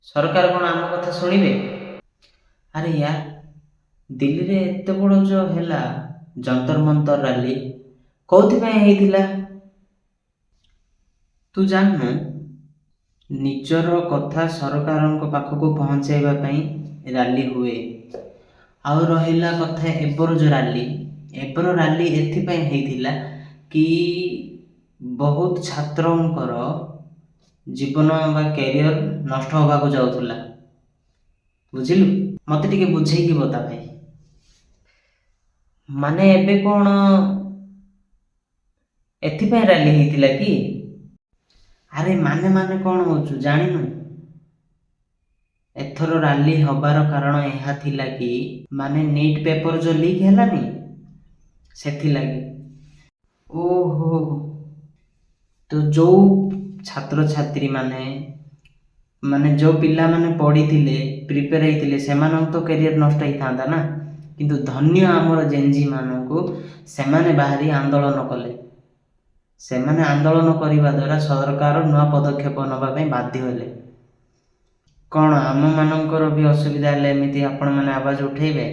ସରକାର କ'ଣ ଆମ କଥା ଶୁଣିବେ? ଆରେ ୟାର, ଦିଲ୍ଲୀରେ ଏତେ ବଡ଼ ଯୋଉ ହେଲା ଯନ୍ତର ମନ୍ତର ରାଲି, କୋଉଥିପାଇଁ ହେଇଥିଲା ତୁ ଜାଣିନୁ? ନିଜର କଥା ସରକାରଙ୍କ ପାଖକୁ ପହଞ୍ଚାଇବା ପାଇଁ ରାଲି ହୁଏ। ଆଉ ରହିଲା କଥା ଏବର ଯୋଉ ରାଲି, ଏବର ରାଲି ଏଥିପାଇଁ ହେଇଥିଲା କି ବହୁତ ଛାତ୍ରଙ୍କର ଜୀବନ ବା କ୍ୟାରିୟର ନଷ୍ଟ ହେବାକୁ ଯାଉଥିଲା, ବୁଝିଲୁ? ମତେ ଟିକେ ବୁଝେଇକି ବତା ଭାଇ। ମାନେ ଏବେ କ'ଣ ଏଥିପାଇଁ ରାଲି ହେଇଥିଲା କି? ଆରେ ମାନେ ମାନେ କ'ଣ ହଉଛୁ, ଜାଣିନୁ? ଏଥର ରାଲି ହବାର କାରଣ ଏହା ଥିଲା କି ମାନେ ନିଟ୍ ପେପର ଯୋଉ ଲିକ୍ ହେଲାନି, ସେଥିଲାଗି। ଓହୋ, ତ ଯୋଉ ଛାତ୍ରଛାତ୍ରୀ ମାନେ ମାନେ ଯୋଉ ପିଲାମାନେ ପଢ଼ିଥିଲେ, ପ୍ରିପେୟାର ହେଇଥିଲେ, ସେମାନଙ୍କ ତ କ୍ୟାରିୟର ନଷ୍ଟ ହେଇଥାନ୍ତା ନା। କିନ୍ତୁ ଧନ୍ୟ ଆମର ଜେନଜି ମାନଙ୍କୁ, ସେମାନେ ବାହାରି ଆନ୍ଦୋଳନ କଲେ। ସେମାନେ ଆନ୍ଦୋଳନ କରିବା ଦ୍ୱାରା ସରକାର ନୂଆ ପଦକ୍ଷେପ ନେବା ପାଇଁ ବାଧ୍ୟ ହେଲେ। କ'ଣ ଆମମାନଙ୍କର ବି ଅସୁବିଧା ହେଲେ ଏମିତି ଆପଣମାନେ ଆବାଜ ଉଠେଇବେ?